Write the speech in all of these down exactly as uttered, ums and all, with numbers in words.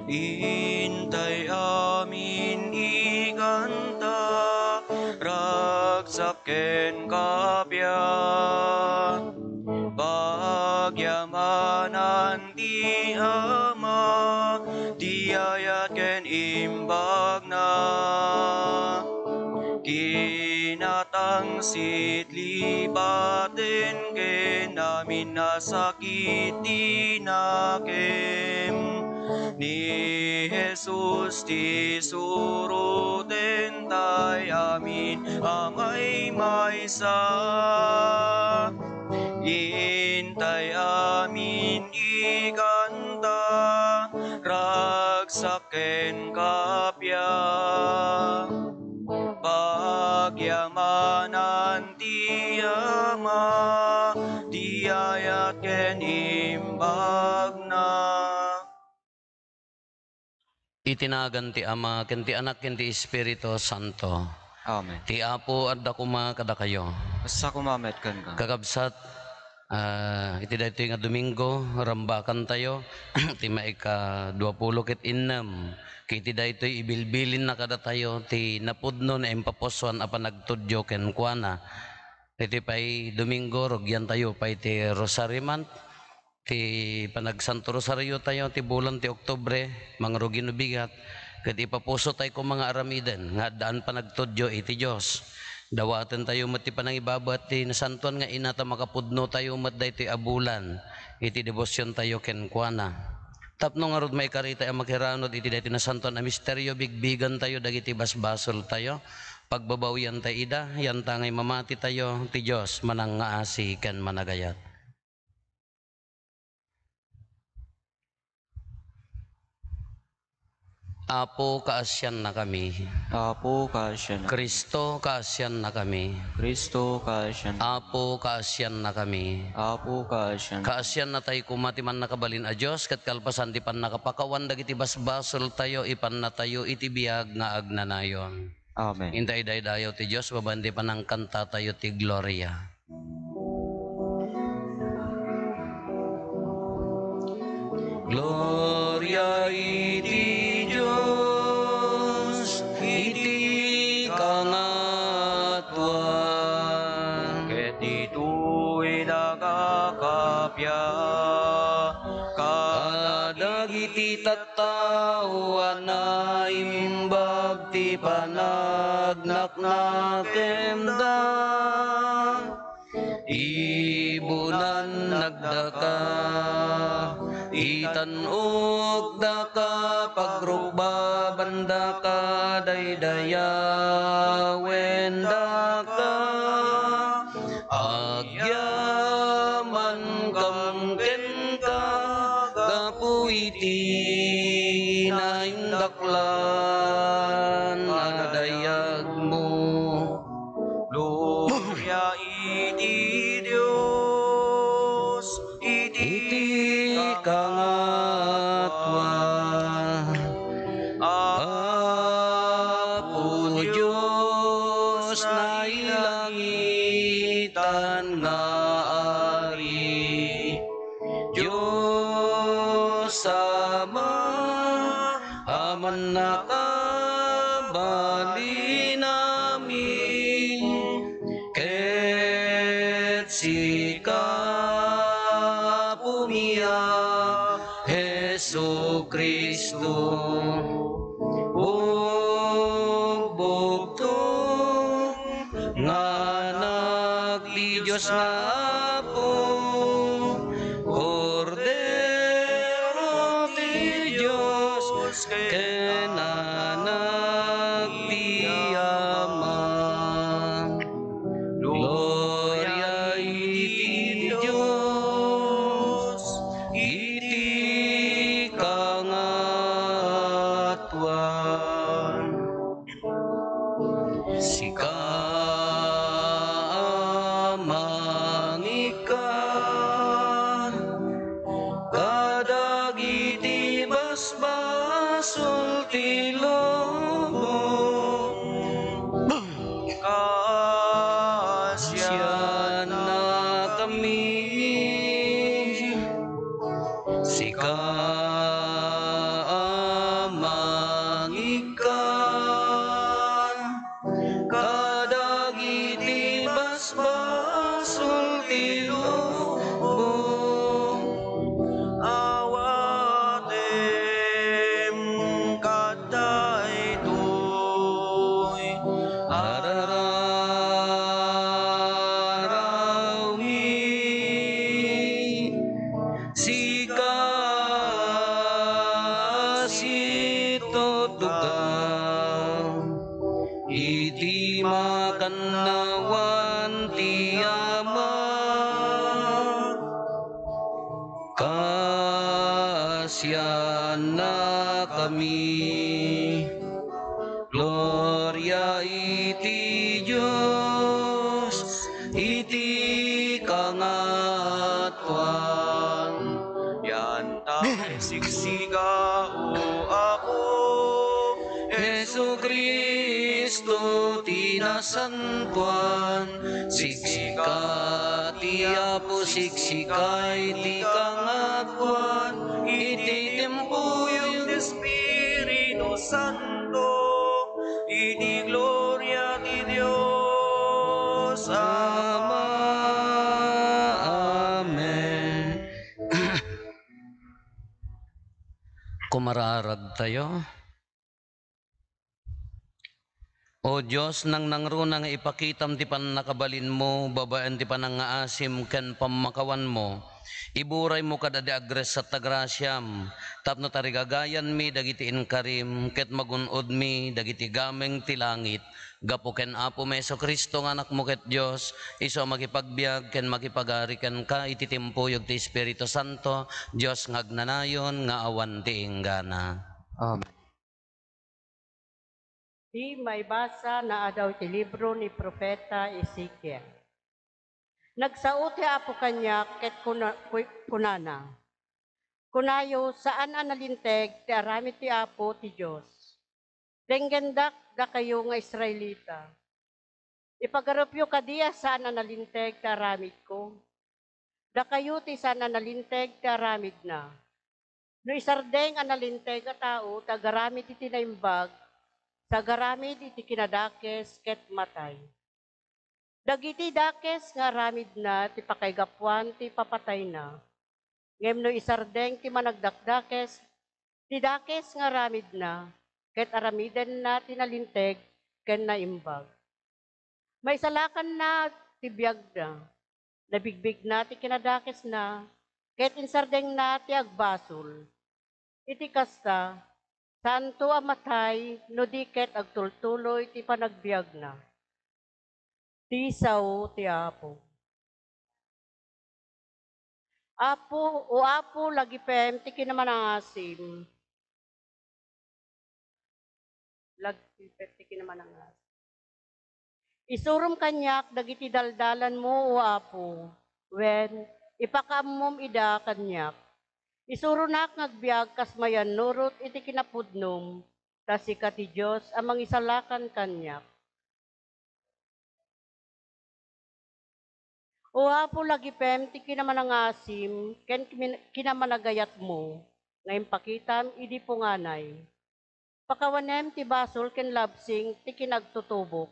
Intay amin ikanta, ragsak ken kappia. Pagyamanan ti Ama, ti ayat ken imbagna. Kinatangsit lipaten ken amin a sakit ti nakem. Ni Jesus ti suroten tay amin a maymaysa. Intay amin ikanta, ragsak ken kappia. Pagyamanan ti Ama, ti ayat ken imbagna. Iti nagan ti Ama, ken ti Anak, ken ti Espiritu Santo. Amen. Ti Apo adda koma kadakayo. Kasta koma met kenka. Kakabsat, ah, iti daytoy nga Domingo, rambakantayo ti maika-duapulo ket innem. Ket iti daytoy ibilbilinna kadatayo ti napudno nga impapusoan a panagtudyo kenkuana. Iti pay Domingo, rugiantayo pay ti Rosary Month. Ti panagsanto rosariotayo ti bulan ti Oktubre, mangrugi no bigat, ket ipapusotay koma nga aramiden nga addaan panagtudyo iti Dios. Dawatentayo met ti panangibabaet ti Nasantoan nga Ina ta makapudnotayo met daytoy a bulan iti debosiontayo kenkuana. Tapno ngarud maikaritay a makiranod iti daytoy nasantoan a misterio, bigbigantayo dagiti basbasoltayo, pagbabawiantay ida, yantangay mamatitayo, ti Dios manangngaasi ken managayat. Apo, kaasiannakami. Apo, kaasiannakami. Cristo, kaasiannakami. Cristo, kaasiannakami. Apo, kaasiannakami. Apo, kaasiannakami. Kaasiannatay koma ti Mannakabalin a Dios, ket kalpasan ti pannakapakawan dagiti basbasoltayo, ipannatayo iti biag nga agnanayon. Amen. Inta idaydayaw ti Dios babaen ti panangkantatayo ti Gloria. Gloria iti Dios iti kangatoan. Ket ditoy nagakappia kadagiti tattao a naimbag ti panagnaknakemda. Ibunan nagdaka, itan-okdaka, pagrukbabandaka, daydayawendaka. Agyamankam kenka gapu iti naindaklan a dayagmo. Gloria iti Dios iti kangatoan. Apo Dios, nailangitan nga Ari, Dios Ama a mannakabalinami, ket sika, Apomi a Jesu-Cristo, bugbugto nga Anak ti Dios nga Apo, Kordero ti Dios, ken Anak ti Ama. Gloria iti Dios iti kangatoan. Sika a mangikkan kadagiti basbasol ti lubong. Amin. Sika a mangikkan kadagiti basbasol ti lubong, awatem kadaytoy. Ararawmi, sika a situtugaw iti makannawan ti Ama. Kaasiannakami. Gloria iti Dios iti kangatuan. Dianta siksika, O Apo Jesu-Cristo, ti nasantoan. Siksika ti Apo, siksika iti kangatuan, iti tiempo ti Espiritu Santo, iti gloria ti Dios Ama. Amen. Kumararag tayo. O Dios, nangnangruna nga ipakitam ti pannakabalinmo babaen ti panangngaasim ken pammakawanmo. Iburaymo kadadi agressat a grasiam tapno tarigagayanmi dagiti inkarim ket magun-odmi dagiti gameng ti langit. Gapu ken Apomi Jesu-Cristo nga Anakmo ket Dios, isu a makipagbiag ken makipagari kenka iti timpuyog ti Espiritu Santo, Dios nga agnanayon nga awan ti inggana. Amen. Ti maibasa naadaw iti libro ni Profeta Ezekiel. Nagsao ti Apo kaniak ket kuna-, ku-, kunana, Kunayo, saan a nalinteg ti aramid ti Apo ti Dios. Denggendak, dakayo nga Israelita. Ipagarupyo kadi a saan a nalinteg ti aramidko. Dakayo ti saan a nalinteg ti aramidna. No isardeng a nalinteg a tao ti agaramid iti naimbag, sa agaramid iti kinadakes ket matay. Dagiti dakes nga aramidna ti pakaigapuan ti ipapatayna. Ngem no isardeng ti managdakdakes, ti dakes nga aramidna, ket aramidenna ti nalinteg ken naimbag. Maisalakanna ti biagna, nabigbigna ti kinadakesna, ket insardengna ti agbasol. Iti kasta, saanto a matay no di ket agtultuloy ti panagbiagna. Ti sao ti Apo. Apo, O Apo, lagipem ti kinamanangasim. Lagipem ti kinamanangasim. Isurom kaniak dagiti daldalanmo, O Apo, wen ipakaammom ida kaniak. Isuronak nga agbiag kas mayannurot iti kinapudnom, ta sika ti Dios a mangisalakan kaniak. O Apo, lagipem ti kinamanangasim ken kimin-, kinamanagayatmo nga impakitam idi punganay. Pakawanem ti basol ken labsing ti kinagtutubok.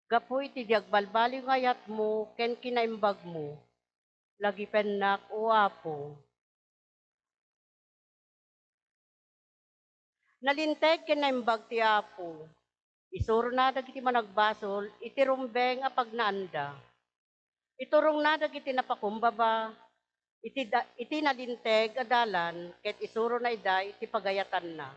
Gapu iti di agbalbaliw nga ayatmo ken kinaimbagmo, lagipennak, O Apo. Nalinteg ken naimbag ti Apo. Isurona dagiti managbasol iti rumbeng a pagnaanda. Iturongna dagiti napakumbaba iti da-, iti nalinteg a dalan ket isurona ida iti pagayatanna.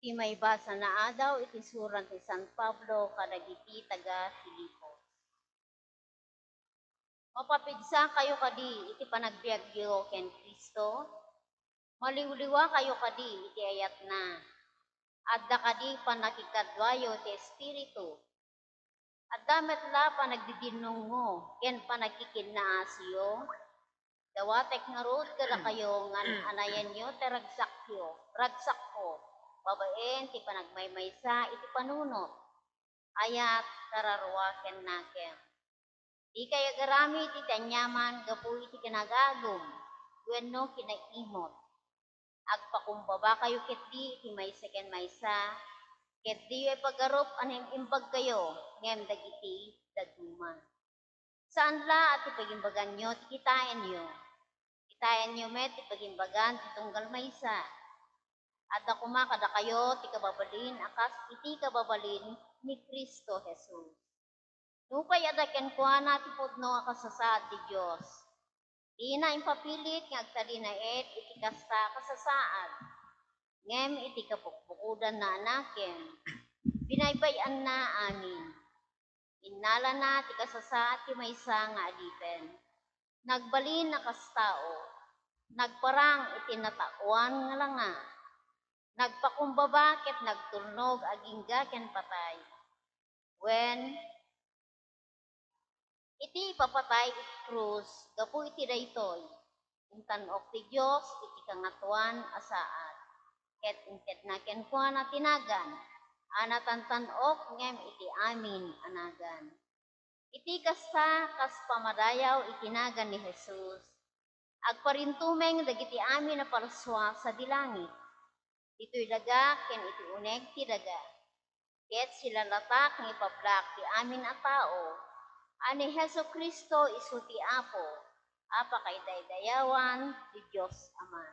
Ti maibasa naadaw iti surat ni San Pablo kadagiti taga-Filipos. Mapapigsakayo kadi iti panagbiagyo ken Cristo? Maliwliwakayo kadi iti ayatna? Adda kadi pannakikaduayo ti Espiritu? Adda met la panagdidinnungo ken panagkikinnaasiyo? Dawatek ngarud kadakayo nga anayenyo ti ragsakyo, ragsakko, babaen ti panagmaymaysa iti panunot, ayat, kararua ken nakem. Dikay agaramid iti aniaman gapu iti kinagagum wenno kinaimot. Agpakumbabakayo ketdi iti maysa ken maysa, ket diyo ipagarup a naim-imbagkayo ngem dagiti dadduma. Saan la a ti pagimbaganyo ti kitaenyo. Kitaenyo met ti pagimbagan ti tunggal maysa. Adda koma kadakayo ti kababalin a kas iti kababalin ni Cristo Jesus. Nupay adda kenkuana ti pudno a kasasaad ti Dios, dina impapilit nga agtalinaed iti kasta a kasasaad. Ngem iti kabukbukodanna a nakem, binaybay-anna amin. Innalana ti kasasaad ti maysa nga adipen. Nagbalin a kas tao. Nagparang iti nataoan nga langa. Nagpakumbaba ket nagtulnog agingga ken patay. Wen, iti ipapatay iti krus gapu iti daytoy, intan-ok ti Dios iti Kangatoan a saad, ket intedna kenkuana ti nagan a natantan-ok ngem iti amin a nagan. Iti kasta, kas pamadayaw iti nagan ni Jesus, agparintumeng dagiti amin a parsua sadi langit. Ditoy daga ken iti uneg ti daga. Ket silalatak nga ipablak ti amin a tao a ni Jesu-Cristo isu ti Apo a pakaidaydayawan ti Dios Ama.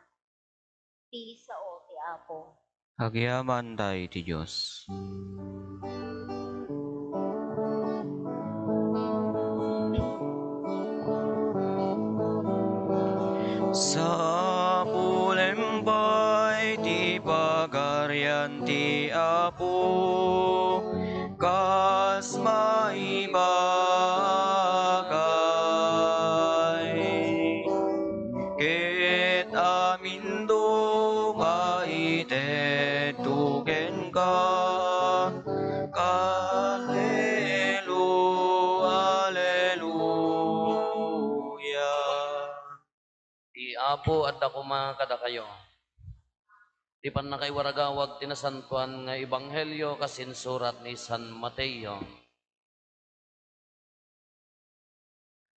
Ti sao ti Apo. Agyamanta iti Dios. Sapulem pay ti Pagarian ti Apo, kas maibagay, ket aminto maitedto kenka. Hallelu-, Hallelujah. Ti Apo adda koma kadakayo. Ti pannakaiwaragawag ti Nasantoan nga Ebanghelio kas insurat ni San Mateo.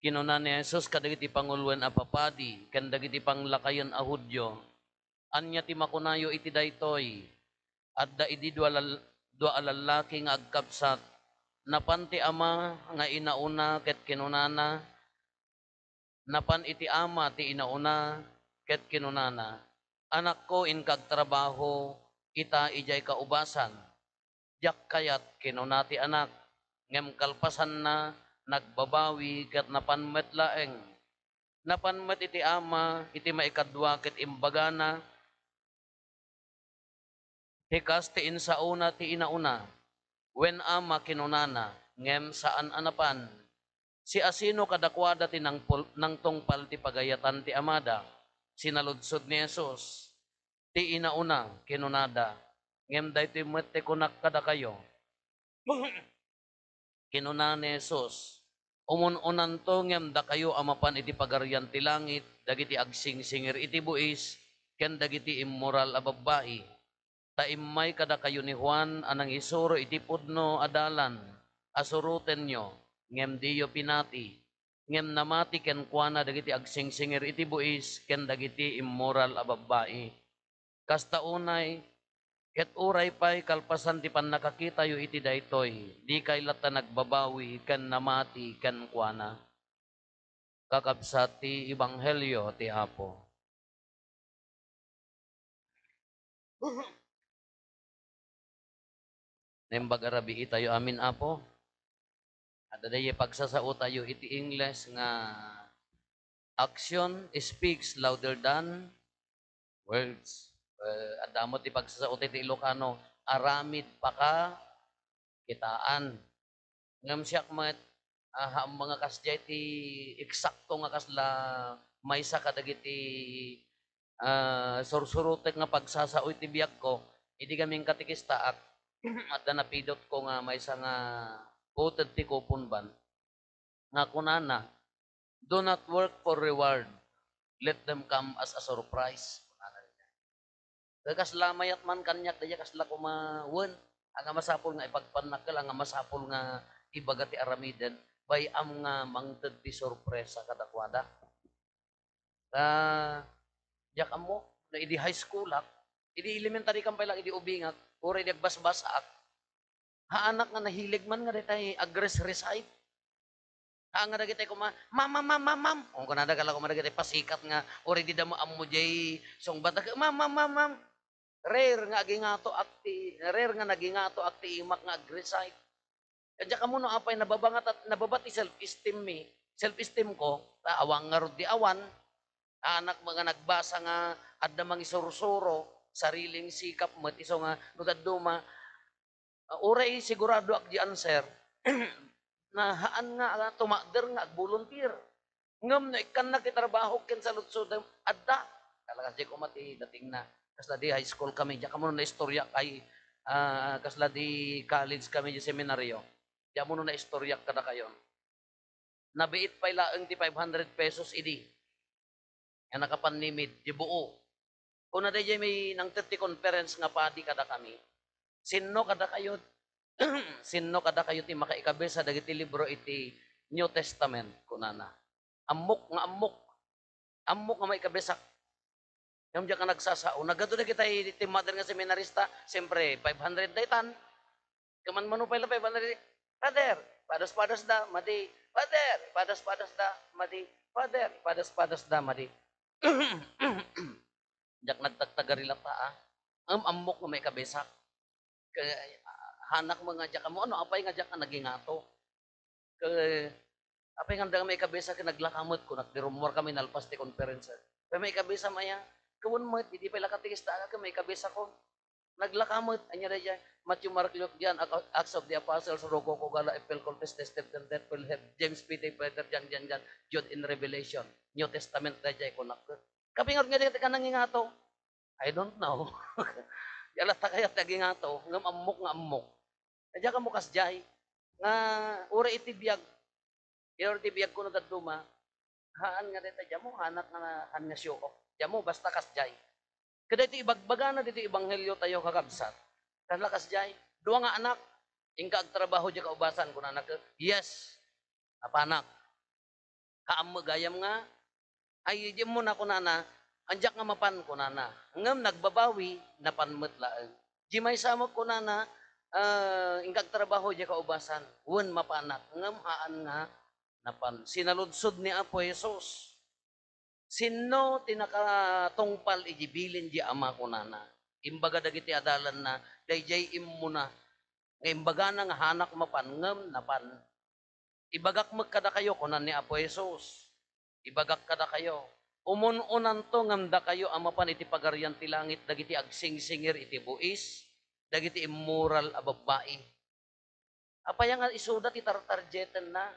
Kinuna ni Jesus kadagiti panguloen a papadi ken dagiti panglakayen a Judio, "Ania ti makunayo iti daytoy? Adda idi dua lal-, dua a lallaki nga agkabsat. Napan ti ama nga inauna ket kinunana, napan iti ama ti inauna ket kinunana, 'Anakko, inka agtrabaho ita idiay kaubasan.' 'Diak kayat,' kinuna ti anak, ngem kalpasanna, nagbabawi ket napan met laeng. Napan met iti ama iti maikadua ket imbagana, 'Ti kas ti insaona ti inauna.' 'Wen, ama,' kinunana, ngem saan a napan. Siasino kadakuada ti nangpul-, nangtungpal ti pagayatan ti amada? Sinaludsod ni Jesus. "Ti inauna," kinunada, "ngem daytoy met ti kunak kadakayo." Kinuna ni Jesus, "Umun-unanto ngem dakayo a mapan iti Pagarian ti Langit, dagiti agsingsingir iti buis ken dagiti immoral a babbai. Ta immay kadakayo ni Juan a nangisuro iti pudno a dalan a surotenyo, ngem diyo pinati. Ngem namati kenkuana dagiti agsingsingir iti buis ken dagiti immoral a babbai. Kasta unay, ket uray pay kalpasan ti pannakakitayo iti daytoy, dikay latta nagbabawi ken namati kenkuana." Kakabsat ti Ebanghelio ti Apo. Naimbag a rabii tayo amin, Apo. Adda daydi pagsasaotayo iti Ingles nga action speaks louder than words. Eh, adda met ti pagsasaotayo iti Ilocano, aramid pakakitaan. Ngem siak met, ah, haan nga kasdiay ti eksakto nga kasla maysa kadagiti, ah, sursurotek nga pagsasao iti biagko. Idi kami katekista, adda napidotko nga maysa nga quoted ti Kupon Band nga kunana, "Do not work for reward, Let them come as a surprise. Ket kasla mayat man kaniak daydiay, kasla koma wen, anga masapul nga ipagpannak ket anga masapul nga ibaga ti aramiden, bay-am nga mangted ti sorpresa kadakuada. Ta, diak ammo, no idi high schoolak, idi elementary kam pay laeng idi ubingak, uray idi agbasbasaak, haanak nga nahilig man nga daytay agres-recite. Haan nga dagitay koma, "Ma'am, ma'am, ma'am, ma'am, ma'am." O, kunada kala koma dagitay pasikat nga, uray dida maammo jay sungbat, "Ma'am, ma'am, ma'am, ma'am." Rare nga agingatoak ti, rare nga nagingatoak ti imak nga ag-recite. Diak ammo no apay nababa nga tat-, nababa ti self-esteem mi, self-esteem ko, ta awan ngarud di awan, anak nga nagbasa nga adda mangisursuro, sariling sikap met, isu nga no dadduma, ah, uray siguradoak di answer, na haan nga, ah, tumakder nga ag-volunteer. Ngem no ikkannak ti trabaho ken saludsodem, adda. Talaga, di ko mati dating na. Kasla di high school kami, diak ammo no naistoryak ay, ah, kasla di college kami, di seminaryo. Diak ammo no naistoryak kadakayon. Nabiit pay laeng ti five hundred pesos idi. Nga nakapanimid, di buo. Kuna daydiay may nangted ti conference nga padi kadakami, "Sinno kadakayo, sinno kadakayo ti makaikabisa dagiti libro iti New Testament?" kunana. "Ammok nga ammok. Ammok nga maikabisak." Ngem diak nga nagsasao. Nagadu dagitay ti mother nga seminarista, siyempre, five hundred daytan. Kaman mano pay la five hundred, "Father, padas-padas da, madi. Father, padas-padas da, madi. Father, padas-padas da, madi." Diak nagtagtagari latta, ah. Ngem ammok nga maikabisak. Kay, ah, hanak mo nga diak ammo, ano, apay nga diak nga nagingato? Kay, apay nga dagiti maikabisa ket naglaka met, kunak, di rummuar kami nalpas ti conference. Apay maikabisa, maya? Kawan met, idi pay la katekista, ket maikabisa ko. Naglaka met, ania daydiay? Matthew, Mark, Luke, John, Ac-, Acts of the Apostles, Roko, Kogala, Epil, Colpes, Tester, Tender, Philheb, James, Peter, Peter, John, John, John, Jude in Revelation. New Testament daydiay, kunak. Kapingar nga di ka nangingato? I don't know. Di latta kayat ti agingato, ngem ammok nga ammok. Diak ammo kasdiay, nga uray iti biag, uray iti biag kuno dadduma, haan nga dayta, diak ammo, hanak nga, haan nga show off. Diak ammo, basta kasdiay. Ket daytoy ibagbagana ditoy ebanghelio tayo, kakabsat. Kasla kasdiay, dua nga anak, "Inka agtrabaho diay kaubasan," kunana ket, "Yes, napanak." Haan met gayam nga, ay, di mo na kunana, "Diak nga mapan," kunana. Ngem nagbabawi, napan met laeng. Di maysa met kunana, ah, "Inka agtrabaho diay kaubasan." Wen, mapanak. Ngem haan nga napan. Sinaludsod ni Apo Jesus, "Sinno ti nakatungpal iti bilin di Ama?" kunana. Imbaga dagiti adalanna, "Daydiay immuna nga imbagana nga hanak mapan, ngem napan." "Ibagak met kadakayo," kunan ni Apo Jesus. "Ibagak kadakayo, umun-unanto ngem dakayo a mapan iti Pagarian ti Langit dagiti agsingsingir iti buis, dagiti immoral a babbai." Apay nga isuda ti tartargetenna?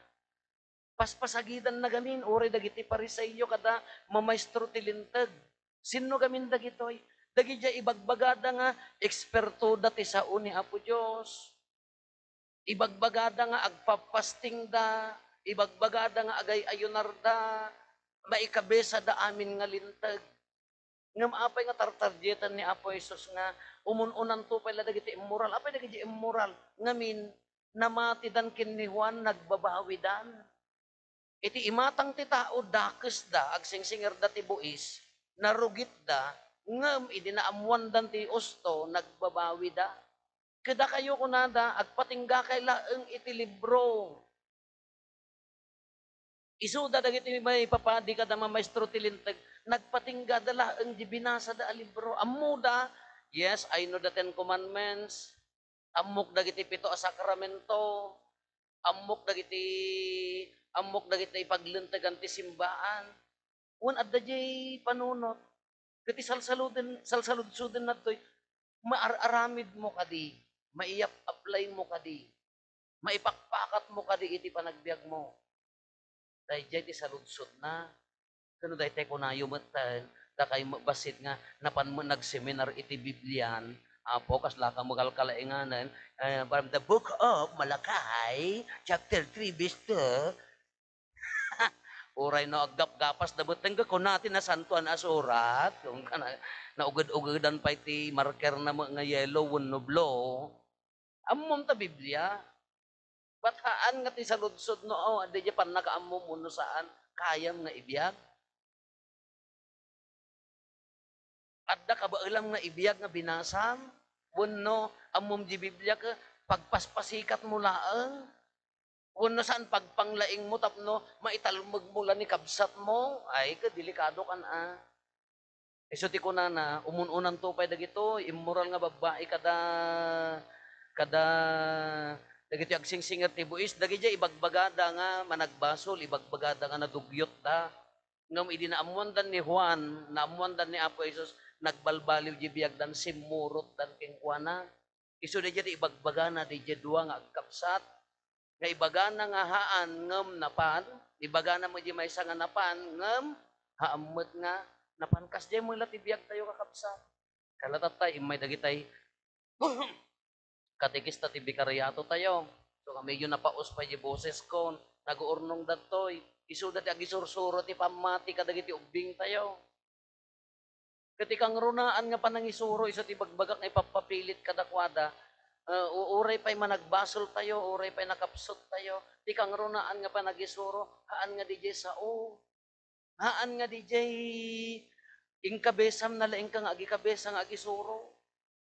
Paspasagidanna gamin, uray dagiti Fariseo kada mamaestro ti Linteg. Sinno gamin dagitoy? Dagidiay ibagbagada nga ekspertoda ti sao ni Apo Dios. Ibagbagada nga agpapastingda, ibagbagada nga agay-ayunarda, maikabisada amin nga linteg. Ngem apay nga tartargetan ni Apo Jesus nga umun-unanto pay la dagiti immoral? Apay dagiti immoral? Ngamin, namatidan ken ni Juan, nagbabawidan. Iti imatang ti tao, dakesda, agsingsingirda ti buis, narugitda, ngem idi naammoandan ti usto, nagbabawida. Kadakayo, kunada, agpatinggakay laeng iti libro. Isuda dagiti maipapadi kada mamaestro ti Linteg, nagpatinggada laeng di binasada a libro. Ammoda, yes, I know the Ten Commandments. Ammok dagiti pito a sakramento. Ammok dagiti, ammok dagiti ipaglintegan ti simbaan. Wen adda diay panunot. Ket ti salsaluden-, salsaludsoden nattoy, maar-aramidmo kadi, maiyap-applymo kadi, maipakpakatmo kadi iti panagbiagmo. Daydiay ti saludsodna. Ken no daytoy kunayo metten, dakay met bassit nga napan met nagseminar iti Biblian, Apo, kaslaka met kalkalainganen, eh, from the book of Malachi, chapter three, verse two. Uray no aggapgapas da betteng, kuna ti Nasantoan a Surat, kun kana, nauged-ugedan pay ti marker na met nga yellow wenno blue. Ammom ta Biblia. Bat haan nga ti saludsod no, oh, adda diay pannakaammom wenno saan, kayam nga ibiag. Adda kabaelam nga ibiag nga binasam? Wenno ammom di Biblia ket pagpaspasikatmo laeng? Wenno saan pagpanglaingmo tapno maitalmegmo la ni kabsatmo? Ay, ket delikado kan a. Isu ti kunana, umun-unanto pay dagitoy immoral nga babbai kada, kada dagitoy agsingsinger ti buis. Dagidiay ibagbagada nga managbasol, ibagbagada nga nadugyotda. Ngem idi naammoandan ni Juan, naammoandan ni Apo Jesus, nagbalbaliw di biagdan, simmurotdan kenkuana. Isu daydiay ti ibagbagana daydiay dua nga agkabsat, nga ibagana nga haan ngem napan, ibagana met di maysa nga napan ngem haan met nga napan. Kasdiay met la ti biagtayo, kakabsat. Kalatatay, immay dagitay katekista ti bikariato tayo. So, kami yun napaus pay di boses ko, naguurnong datoy. Isuda ti agisursuro ti pammati kadagiti ubbing tayo. Ket ikangrunaan nga panangisuro isu ti bagbagak nga ipappapilit kadakuada, eh, u-, uray pay managbasol tayo, uray pay nakapsut tayo, ti kangrunaan nga panagisuro, haan nga didiay sao. Haan nga didiay inkabesam na laeng ka nga agikabesa nga agisuro.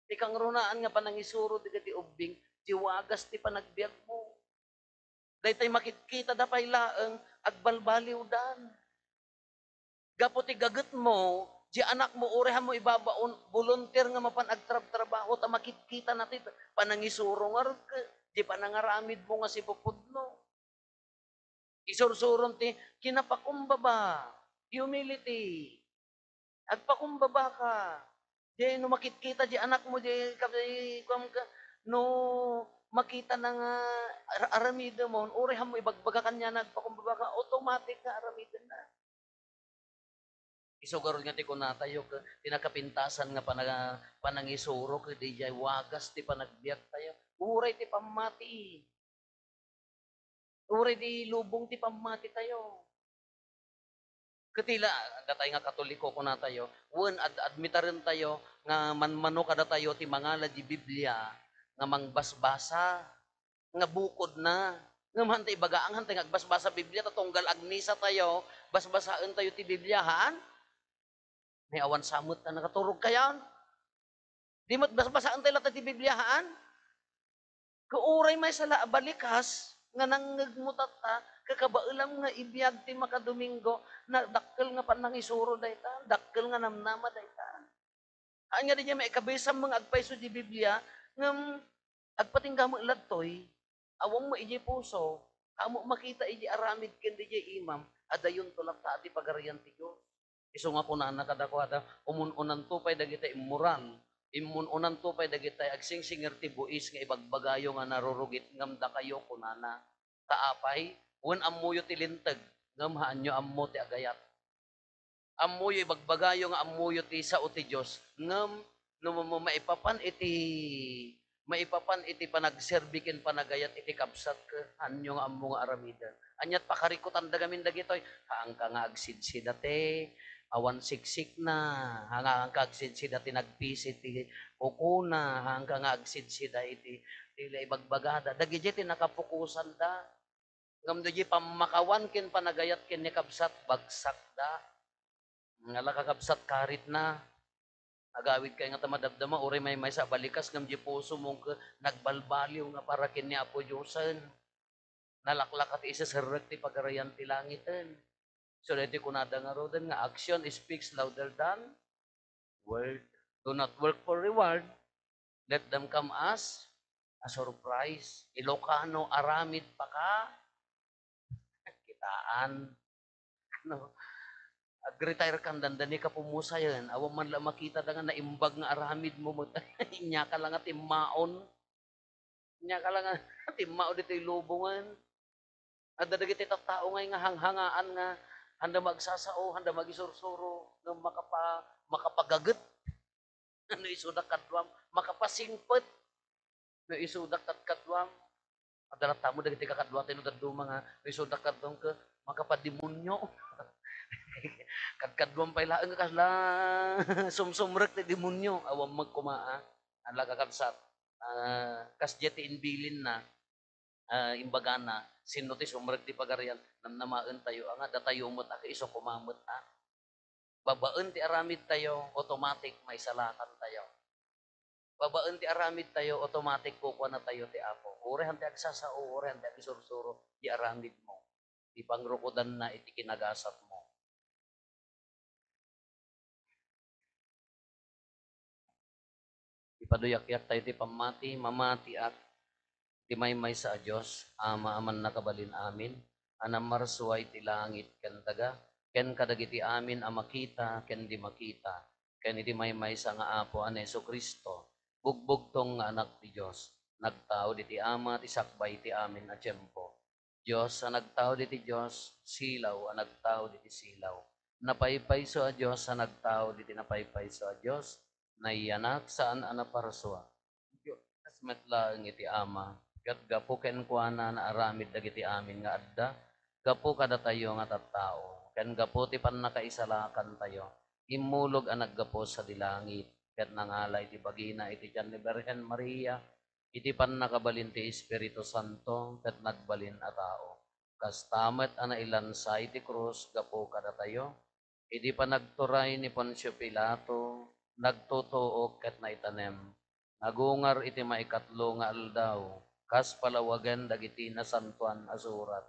Ti kangrunaan nga panangisuro dagiti ubbing, ti wagas ti panagbiagmo. Daytay makitkitada pay laeng, agbalbaliwdan. Gapu ti gagetmo, di anakmo, uray hanmo ibabaon, volunteer nga mapan agtrabtrabaho, ta makitkitana ti panangisuro nga rugke, di panangaramidmo nga sipupudno. Isursurom ti kinapakumbaba, humility. Agpakumbabaka. Di no makitkita di anakmo, di ka, di, kuwan ka, no makita na nga ar-, aramidem mo, uray hanmo ibagbaga kaniana, agpakumbabaka, automatic nga aramidem na. Isu garud nga ti kunatayo, ket ti nakapintasan nga pana-, panangisuro, ket diay wagas ti panagbiag tayo. Uray ti pammati. Uray di lubong ti pammati tayo. Ket ila, datay nga Katoliko, kunatayo, wen ad-, admitaren tayo nga manmano kadatayo ti mangala di Biblia nga mangbasbasa, nga bukodna. Ngem hanta ibaga, ang hanta nga agbasbasa Biblia, ta tunggal agmisa tayo, basbasaen tayo ti Biblia, haan? May awan sa met ta nakaturog kayan. Di met basbasaen tayo latta ti Biblia, haan? Ket uray maysa la a balikas nga nangngegmo tatta, ket kabaelam nga ibiag ti makadomingo, na dakkel nga panangisuro dayta, dakkel nga namnama dayta. Haan nga diay maikabisam nga agpayso di Biblia, ngem agpatingga met ladtoy, awan met idiay puso, awan met makita idiay aramid ken diay imam, adayonto latta ti Pagarian ti Dios. Isu nga kunana kadakuada, umun-unanto pay dagiti immoral, immun-unanto pay dagiti agsingsinger ti buis nga ibagbagayo nga narurugit ngem dakayo, kunana. Ta apay, wen ammoyo ti linteg, ngem haanyo ammo ti agayat. Ammoyo, ibagbagayo nga ammoyo ti sao ti Dios, ngem no ma-, ma-, maipapan iti, maipapan iti panagserbi ken panagayat iti kabsat, ket haanyo nga ammo nga aramiden. Aniat pakarikutanda ngamin dagitoy? Haanka nga agsidsida ti awan siksikna, haanka agsidsida ti nagpisi ti ukona, haanka nga agsidsida iti, ti ibagbagada. Dagidiay ti nakapukusanda. Ngem no diay pammakawan ken panagayat ken ni kabsat, bagsakda. Nga la kakabsat karitna. Agawidkay ngata madamdama, uray maymaysa a balikas ngem diay pusom ket nagbalbaliw nga para ken ni Apo Diosen. Nalaklaka ti iseserrek ti Pagarian ti langiten. So, daytoy kunada ngaruden nga action speaks louder than word. Do not work for reward. Let them come as a surprise. Ilocano, aramid paka-, kitaan. No? Ag-retire kan dandani ka pumusayen. Awan man la makitada nga naimbag nga aramidmo met. Inyaka la nga timmaon. Inyaka la nga timmao ditoy lubongen. Adda dagiti tattao ngay nga hanghangaan nga handa magsasao, handa magisursuro, nga makapa-, makapagaget. No isuda kaduam, makapasingpet. No isuda kad-, kaduam. Adda latta met dagiti kakaduatayo no dadduma nga no isuda kaduam ket Makapadimonyo. Kadkaduam pay laeng kasla sumsumrek ti demonyo. Awan met koma, a. Ala, kakabsat. Ah, kasdiay ti imbilinna, ah, imbagana, sinno ti sumrek ti Pagarian? Namnamaentayo, a, nga datayo met a, isu koma met a. Babaen ti aramidtayo, automatic maisalakantayo. Babaen ti aramidtayo, automatic kukuanatayo ti Apo. Uray han ti agsasao, uray han ti agisursuro, ti aramidmo, ti pangrukodanna iti kinagasatmo. Ipaduyakyak tayo ti pammati, mamatiak ti maymaysa a Dios, Ama a mannakabalin amin, a nammarsua iti langit ken daga, ken kadagiti amin a makita ken di makita, ken iti maymaysa nga Apo a ni Jesu-Cristo, bugbugtong nga Anak ti Dios, nagtaud iti Ama ti sakbay ti amin a tiempo. Dios a nagtaud iti Dios, silaw a nagtaud iti silaw. Napaypayso a Dios a nagtaud iti napaypayso a Dios, nayanak saan a naparsua. Kas met laeng iti Ama, ket gapu kenkuana naaramid dagiti amin nga adda, gapu kadatayo nga tattao, ken gapu ti pannakaisalakantayo, immulog a naggapu sadi langit, ket nangala iti bagina iti tian ni Birhen Maria, iti pannakabalin ti Espiritu Santo ket nagbalin a tao. Kasta met a nailansa iti krus gapu kadatayo. Idi panagturay ni Poncio Pilato, nagtutuok ket naitanem. Nagungar iti maikatlo nga aldaw, kas palawagen dagiti Nasantoan a Surat.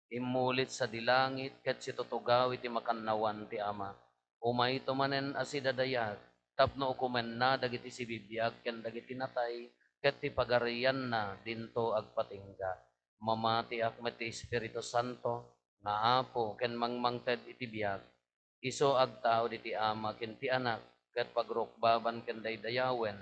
Immulit sadi langit ket situtugaw iti makannawan ti Ama. Umayto manen a sidadayag tapno ukomenna dagiti sibibiag ken dagiti natay, ket ti pagarianna dinto agpatingga. Mamatiak met ti Espiritu Santo nga Apo ken mangmangted iti biag. Isu agtaud iti Ama ken ti Anak, ket pagrukbaban ken daydayawen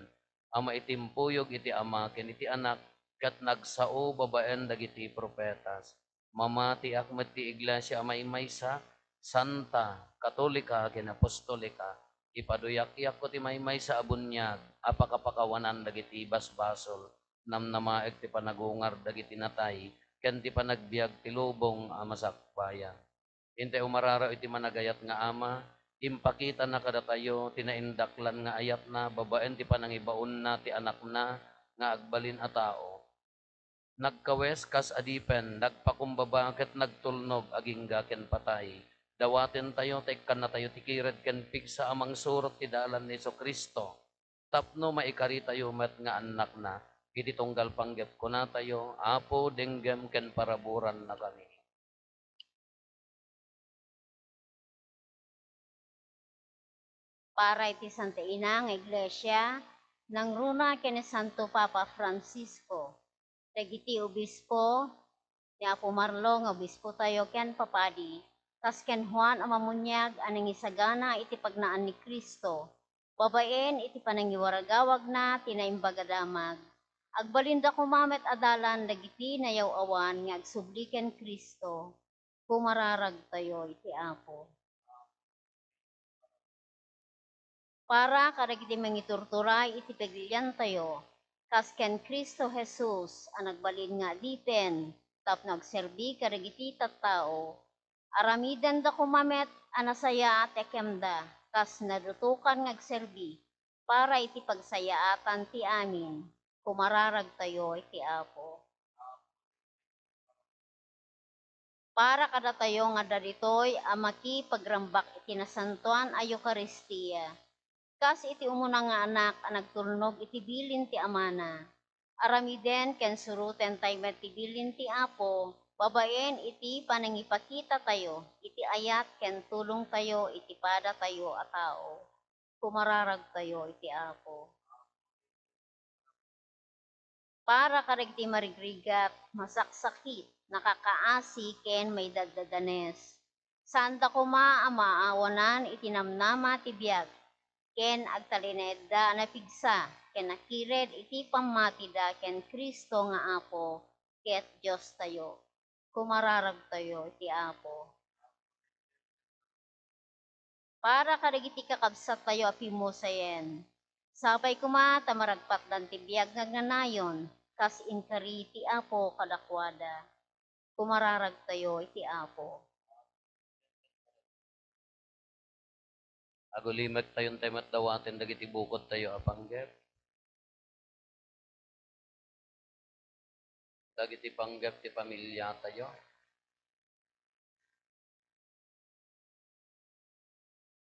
a maitimpuyog iti Ama ken iti Anak, ket nagsao babaen dagiti profetas. Mamatiak met ti iglesia a maymaysa, santa, katolika, ken apostolika. Ipaduyakyak ti maymaysa a buniag a pakapakawanan dagiti basbasol, namnamaek ti panagungar dagiti natay, ken ti panagbiag ti lubong a masakbayan. Intay umararaw iti managayat nga Ama, impakitana kadatayo ti naindaklan nga ayatna babaen ti panangibaonna ti Anakna nga agbalin a tao. Nagkawes kas adipen, nagpakumbaba ket nagtulnog agingga ken patay. Dawatentayo ta ikkannatayo ti kired ken pigsa a mangsurot ti dalan ni Jesu-Cristo, tapno maikaritayo met nga annakna. Iti tunggal panggep kunatayo, Apo, denggem ken paraburannakami. Para iti Santa Ina nga Iglesia, nangruna ken ni Santo Papa Francisco, dagiti obispo, ni Apo Marlo nga obispotayo ken papadi, kas ken Juan a Mamuniag a nangisagana iti pagnaan ni Cristo, babaen iti panangiwaragawagna ti Naimbag a Damag. Agbalinda koma met a dalan dagiti nayaw-awan nga agsubli ken Cristo. Kumararagtayo iti Apo. Para kadagiti mangiturturay iti pagiliantayo, kas ken Cristo Jesus a nagbalin nga adipen tapno agserbi kadagiti tattao, aramidenda koma met a nasayaat ti kemda, kas nadutokan nga agserbi para iti pagsayaatan ti amin. Kumararagtayo iti Apo. Para kadatayo nga adda ditoy a makipagrambak iti Nasantoan a Eukaristia, kas iti umuna nga anak a nagtulnog iti bilin ti amana, aramiden ken surotentayo met ti bilin ti Apo babaen iti panangipakitatayo iti ayat ken tulongtayo iti padatayo a tao. Kumararagtayo iti Apo. Para kadagiti marigrigat, masaksakit, nakakaasi, ken maidaddadanes, saanda koma a maawanan iti namnama ti biag, ken agtalinaedda a napigsa ken nakired iti pammatida ken Cristo nga Apo ket Diostayo. Kumararagtayo iti Apo. Para kadagiti kakabsattayo a pimmusayen, sapay koma ta maragpatdan ti biag nga agnanayon, kas inkari ti Apo kadakuada. Kumararagtayo iti Apo. Agulimektayo intay met dawaten dagiti bukodtayo a panggep. Dagiti panggep ti pamiliatayo.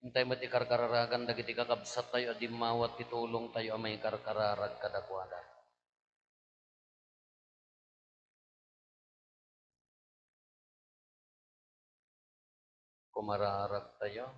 Intay met ikarkararagan dagiti kakabsattayo a dimmawat ti tulongtayo a maikarkararag kadakuada. Kumararagtayo.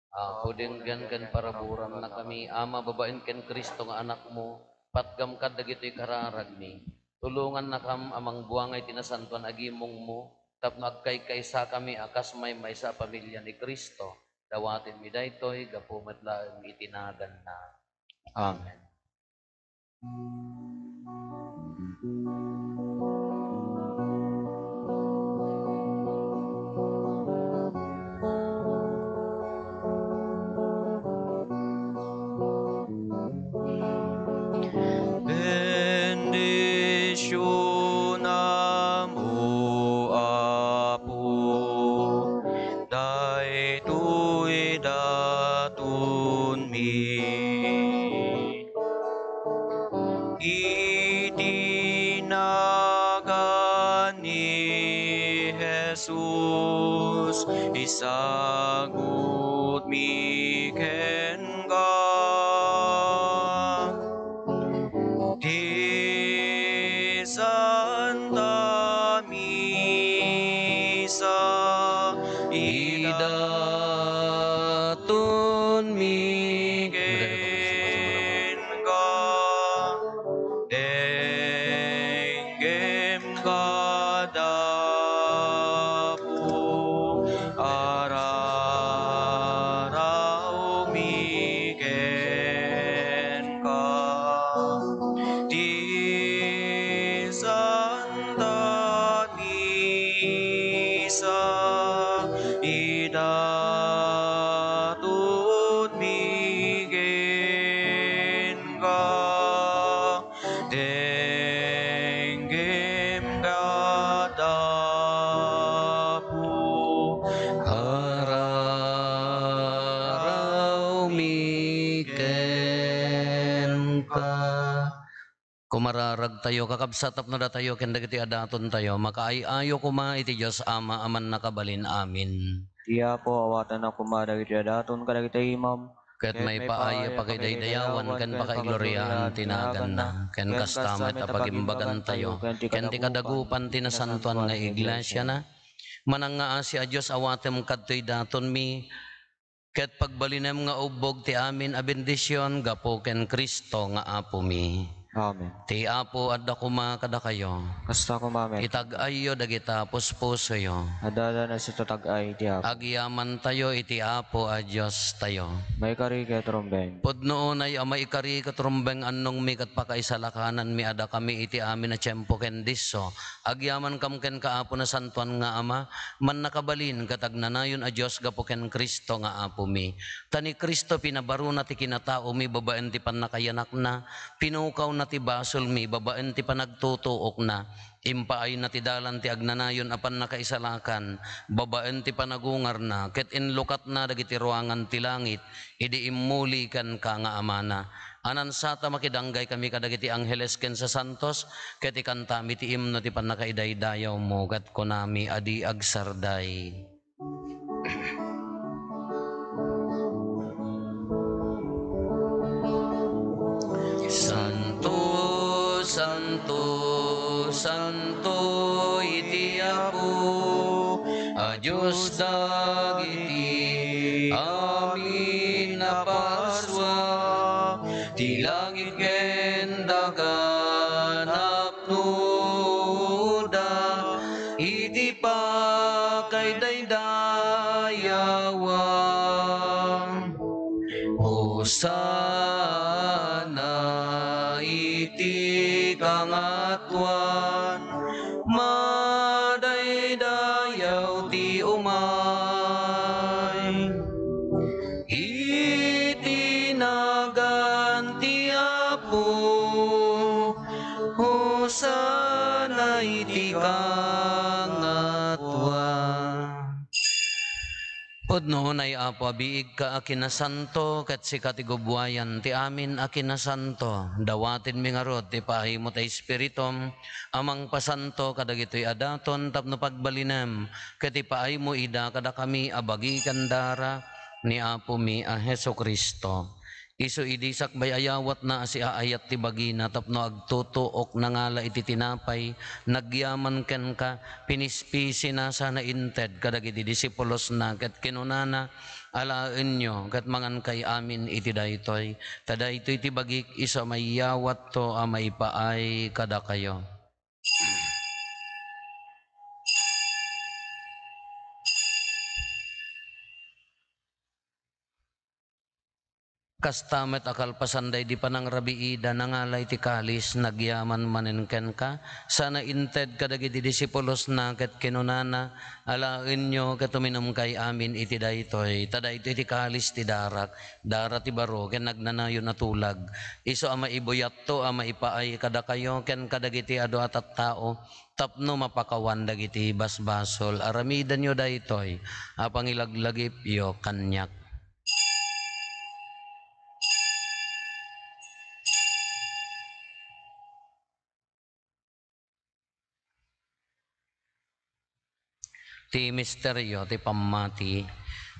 Apo, denggen ken paraburannakami, Ama, babaen ken Cristo nga Anakmo, patgam kad dagitoy kararagmi. Tulongannakam a mangbuangay ti nasantoan a gimongmo, tapno agkaykaysakami a kas maymaysa a pamilia ni Cristo. Dawatenmi daytoy gapu met laeng iti naganna. Amen. Bendisyonam, O Apo, daytoy datonmi. Iti nagan ni Jesus, isagutmi kenka. Ti Santa Misa, idatonmi kenka. Denggem kadapu, ararawmi kenka. Ti Santa Misa, idatonmi kenka. Denggem kadapu, ararawmi kenka. Kumararagtayo, kakabsat, tapno datayo ken dagiti adatontayo makaay-ayo koma iti Dios Ama a Mannakabalin-amin. Ti Apo, awatenna koma dagiti adaton kadagiti imam, ket maipaay a pakidaydayawan ken pakaigloriaan ti naganna, ken kasta met a pagimbagantayo ken ti kadagupan ti nasantoan nga iglesiana. Manangngaasi a Dios, awatem kadtoy datonmi, ket pagbalinem nga ubbog ti amin a bendision gapu ken Cristo nga Apomi. Amen. Ti Apo adda koma kadakayo. Kasta koma met. Itag-ayyo dagita puspusoyo. Adda, adda, nasita tag-ay ti Apo. Agyamantayo iti Apo a Diostayo. Maikari ket rumbeng. Pudno unay a maikari ket rumbeng, annongmi ket pakaisalakananmi a dakami iti amin a tiempo ken disso. Agyamankam kenka, Apo, Nasantoan nga Ama, Mannakabalin ket agnanayon a Dios gapu ken Cristo nga Apomi. Ta ni Cristo pinabaruna ti kinataomi babaen ti pannakayanakna, pinukawna ti basolmi babaen ti panagtutuokna, impaayna ti dalan ti agnanayon a pannakaisalakan babaen ti panagungarna, ket inlukatna dagiti ruangan ti langit idi immuli kenka nga Amana. Anansata makidanggay kami kadagiti angheles ken sasantos, ket ikantami ti imno ti pannakaidaydayawmo, ket kunami a di agsarday. Santo, santo, santo iti Apo a Dios dagiti amin a pasua, ti langit ken daga napnoda iti pakaidaydayawan. Hosanna iti kangatoan, madaydayaw ti umay iti nagan ti Apo. Hosanna iti kangatoan. Pudno unay, Apo, a biigka a kinasanto, ket sika ti gubbuayan ti amin a kinasanto. Dawatenmi ngarud ti paaymo ti Espiritum a mangpasanto kadagitoy a daton tapno pagbalinem ket ipaaymo ida kadakami a bagi ken dara ni Apomi a Jesu-Cristo. Isu idi sakbay a yawatna a siaayat ti bagina tapno agtutuok, nangala iti tinapay, nagyaman kenka, pinispisina sana inted kadagiti disipulosna, ket kinunana, "Alaenyo ket mangankay amin iti daytoy, ta daytoy ti bagik isu a maiyawatto a maipaay kadakayo." Kasta met a kalpasan daydi panangrabiida, nangala iti kalis, nagyaman manen kenka, sana inted kadagiti disipulosna, ket kinunana, "Alaenyo ket uminumkay amin iti daytoy, ta daytoy ti kalis ti darak, dara ti baro ken nagnanayon a tulag, isu a maibuyatto a maipaay kadakayo ken kadagiti adu a tattao, tapno mapakawan dagiti basbasol. Aramidenyo daytoy a pangilaglagipyo kaniak." Ti misterio ti pammati.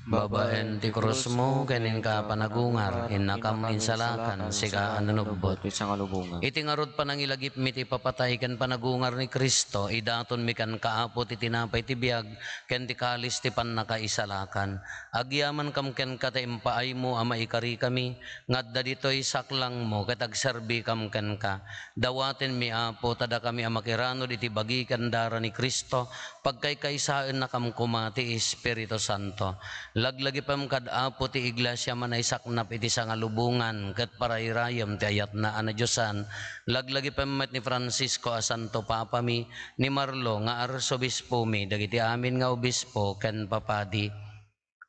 Babaen ti krusmo ken inka panagungar, innakam insalakan, sika a nanubbot. Iti sangalubongan. Iti ngarud panangilagipmi ti papatay ken panagungar ni Cristo, idatonmi kenka, Apo, ti tinapay ti biag ken ti kalis ti pannakaisalakan. Agyamankam kenka ta impaaymo a maikarikami nga adda ditoy saklangmo ket agserbikam kenka. Dawatenmi, Apo, ta dakami a makiranud iti bagi ken dara ni Cristo, pagkaykaysaennakam koma ti Espiritu Santo. Laglagipem kad Apo ti Iglesia a naisaknap iti sangalubongan ket parayrayem ti ayatna a nadiosan. Laglagipem met ni Francisco a Santo Papami, ni Marlo nga Arsobispomi, dagiti amin nga obispo ken papadi.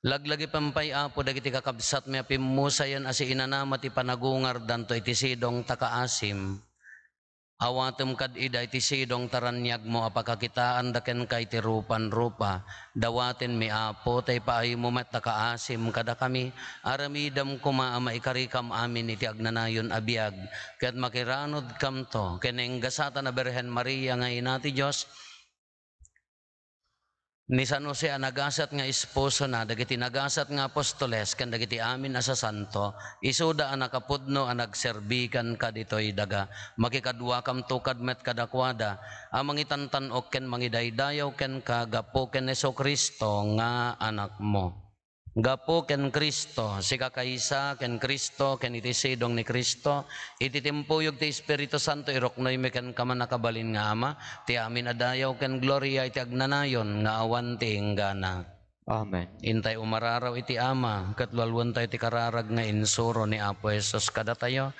Laglagipem pay, Apo, dagiti kakabsatmi a pimmusayen a siinanama ti panagungardanto iti sidong ta kaasim. Awatem kad ida iti sidong ta raniagmo a pakakitaanda kenka iti rupan-rupa. Dawatenmi, Apo, ta ipaaymo met ta kaasim kadakami. Aramidem koma a maikarikam amin iti agnanayon a biag, ket makiranudkamto ken ni Ingasatan a Birhen Maria nga Ina ti Dios, ni San Jose a nagasat nga esposona, dagiti nagasat nga apostoles, ken dagiti amin a sasanto, isuda a nakapudno a nagserbi kenka ditoy daga. Makikaduakamto kad met kadakuada a mangitantan-ok ken mangidaydayaw kenka gapu ken Jesu-Cristo nga Anakmo. Gapu ken Cristo, sika kaysa ken Cristo, ken iti sidong ni Cristo, iti timpuyog ti Espiritu Santo, iruknoymi kenka, Mannakabalin nga Ama, ti amin a dayaw ken gloria iti agnanayon nga awan ti inggana. Amen. Intay umararaw iti Ama, ket lualuentayo ti kararag nga insuro ni Apo Jesus kadatayo.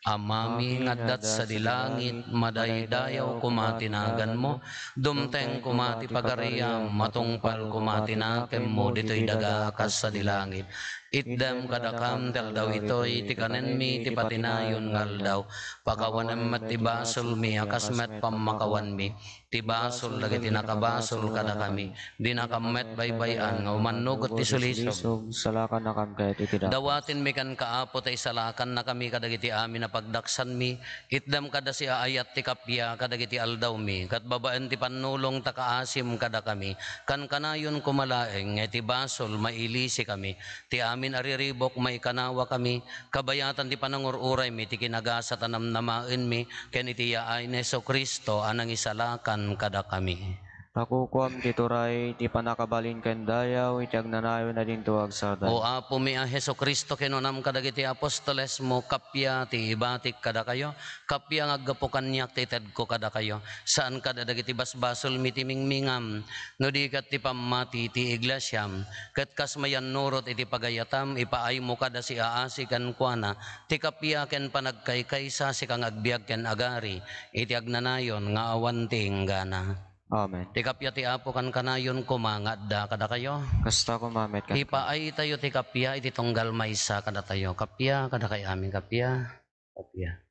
Amami nga adda sadi langit, madaydayaw koma ti naganmo, dumteng koma ti pagariam, matungpal koma ti nakemmo ditoy daga a kas sadi langit. Itdem kadakam ti aldaw itoy ti kanenmi ti patinayon nga aldaw. Pakawanem met ti basolmi a kas met pammakawanmi ti basol dagiti nakabasol kadakami. Dinakam met baybay-an nga umannugot ti sulisog. Salakannakam ket iti daga. Dawatenmi kenka, Apo, ta isalakannakami kadagiti amin a pagdaksanmi. Itdem kada siaayat ti kappia kadagiti aldawmi, ket babaen ti pannulong ta kaasim kadakami. Kankanayon koma laeng nga iti basol mailisikami. Ti amin a riribuk maikanawakami, kabayatan ti panangur-uraymi ti kinagasat a namnamaenmi, ken iti yaay ni Jesu-Cristo a nangisalakan kadakami. Ta kukuam ti turay, ti pannakabalin ken dayaw iti agnanayon a dinto agsardeng. O Apomi a Jesu-Cristo, kinunam kadagiti apostolesmo, kappia ti ibatik kadakayo, kappia nga aggapu kaniak ti itedko kadakayo. Saan kad a dagiti basbasolmi ti mingmingam, no di ket ti pammati ti iglesiam. Ket kas mayannurot iti pagayatam, ipaaymo kad a siaasi kenkuana ti kappia ken panagkaykaysa, sika nga agbiag ken agari iti agnanayon nga awan ti inggana. Amen. Ti kappia ti Apo kankanayon koma nga adda kadakayo. Kasta koma met kenka. Ipaaytayo ti kappia iti tunggal maysa kadatayo. Kappia kadakay amin, kappia. Kappia.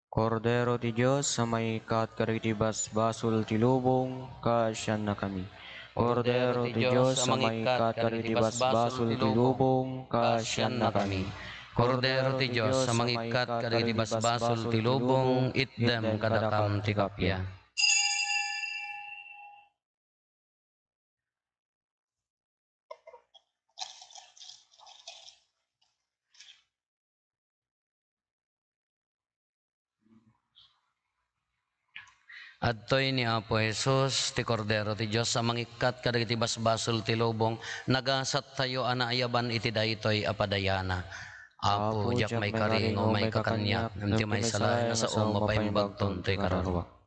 Kordero ti Dios a maikkat kadagiti basbasol ti lubong, kaasiannakami. Kordero ti Dios a mangikkat kadagiti basbasol ti lubong, kaasiannakami. Kordero ti Dios a mangikkat kadagiti basbasol ti lubong, itdem kadakam ti kappia. Adtoy ni Apo Jesus, ti Kordero ti Dios a mangikkat kadagiti basbasol ti lubong, nagasattayo a naayaban iti daytoy a padayana. Apo, diak maikari nga umayka kaniak, ngem ti maisalaen a saom, mapaimbagton toy kararuak.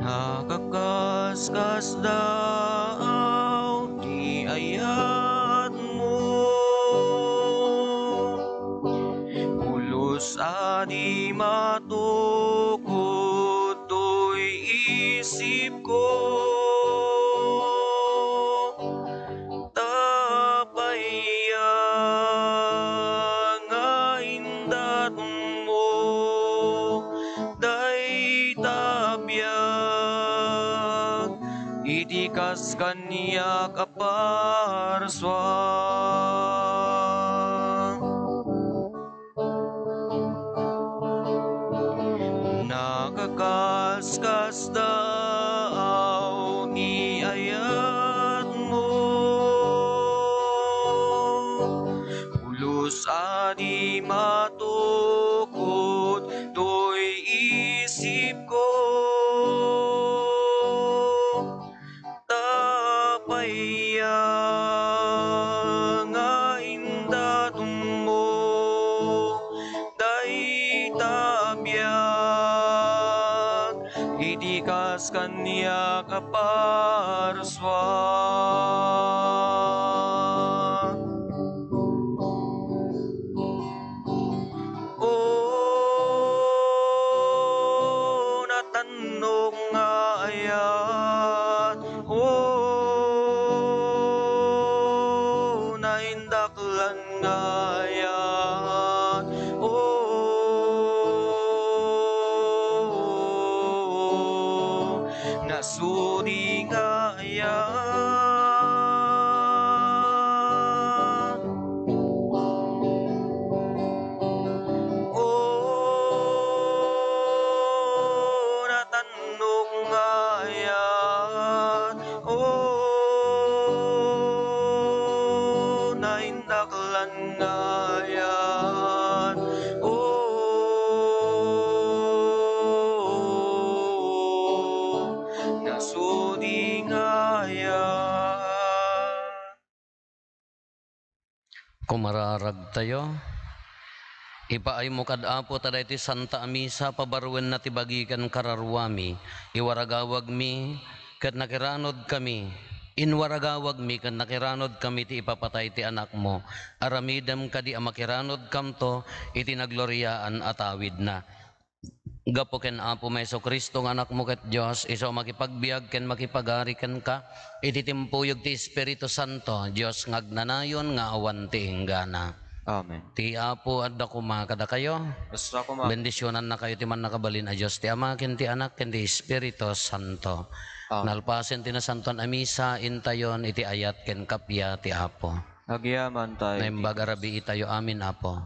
Nakakaskasdaaw ti ayatmo, pulos a di matukod toy isipko. Ta pay a nga indatmo dayta biag iti kas kaniak a parsua. Nakaskasdaaw ti ayatmo, pulos a di matukod toy isipko. Ta pay a nga indatmo dayta biag iti kas kaniak a parsua. O natannok nga ayat, o naindaklan nga ayat, o nasudi nga ayat. O natannok nga ayat, o naindaklan nga ayat, o nasudi nga ayat. Kumararagtayo. Ipaaymo kad Apo ta daytoy Santa a Misa, pabaruenna ti bagi ken kararuami. Iwaragawagmi ket nakiranodkami. Inwaragawagmi ket nakiranodkami ti ipapatay ti Anakmo. Aramidem kadi a makiranodkamto iti nagloriaan a tawidna. Gapu ken Apomi a Jesu-Cristo nga Anakmo ket Dios, isu a makipagbiag ken makipagari kenka iti timpuyog ti Espiritu Santo, Dios nga agnanayon nga awan ti inggana. Amen. Ti Apo adda koma kadakayo. Kasta koma. Bendisionannakayo ti Mannakabalin a Dios, ti Ama, ken ti Anak, ken ti Espiritu Santo. Amen. Nalpasen ti Nasantoan a Misa, intayon iti ayat ken kappia ti Apo. Agyamankami. Naimbag a rabiitayo amin, Apo.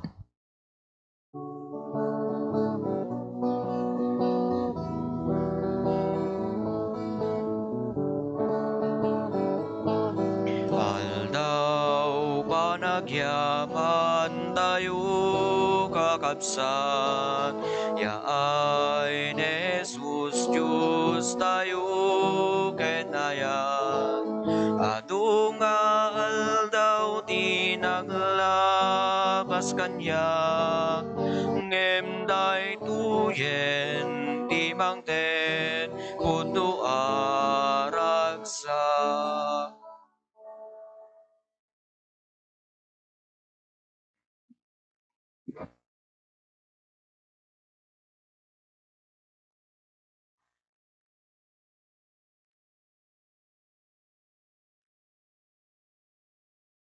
Aldaw panagyamantayo, kakabsat, yaay ni Jesus, Diostayo ken ayat. Adu nga aldaw ti naglabas kaniak, ngem daytoyen ti mangted pudno